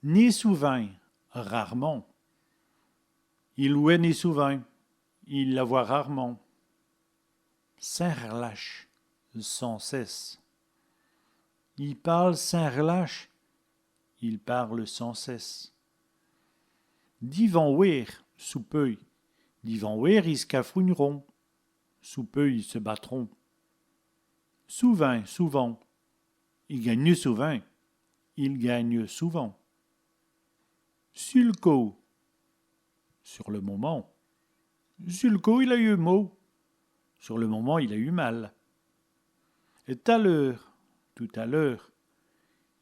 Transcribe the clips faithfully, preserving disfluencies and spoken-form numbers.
Nén souvint, rarement. I l' wèt nén souvint, il la voit rarement. Sins r'lache, sans cesse. I pârle sins r'lache, il parle sans cesse. Divant wêre, sous peu. Divant wêre, i s' cafougn'ront. Sous peu, ils se battront. Souvint, souvent. I gangne souvint. Il gagne souvent. Su l' côp, sur le moment. Su l' côp, il a yeû mau. Sur le moment, il a eu mal. Taleûr, tout à l'heure.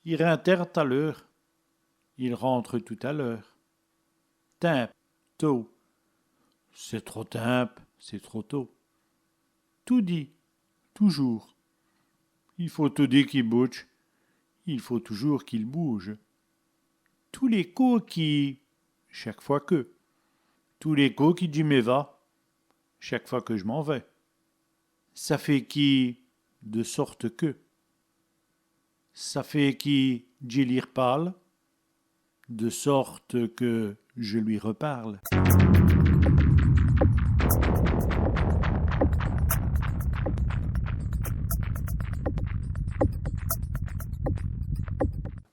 I rintère taleûr. Il rentre tout à l'heure. Timpe, tôt. C'èst trop timpe, c'est trop tôt. Toudi, toujours. I faut toudi qu'i boudje. Il faut toujours qu'il bouge. Tous lès côps qui, chaque fois que. Tous lès côps qui dji m'è va, chaque fois que je m'en vais. Ça fét qui, de sorte que. Ça fét qui dji lî r'pârle, de sorte que je lui reparle.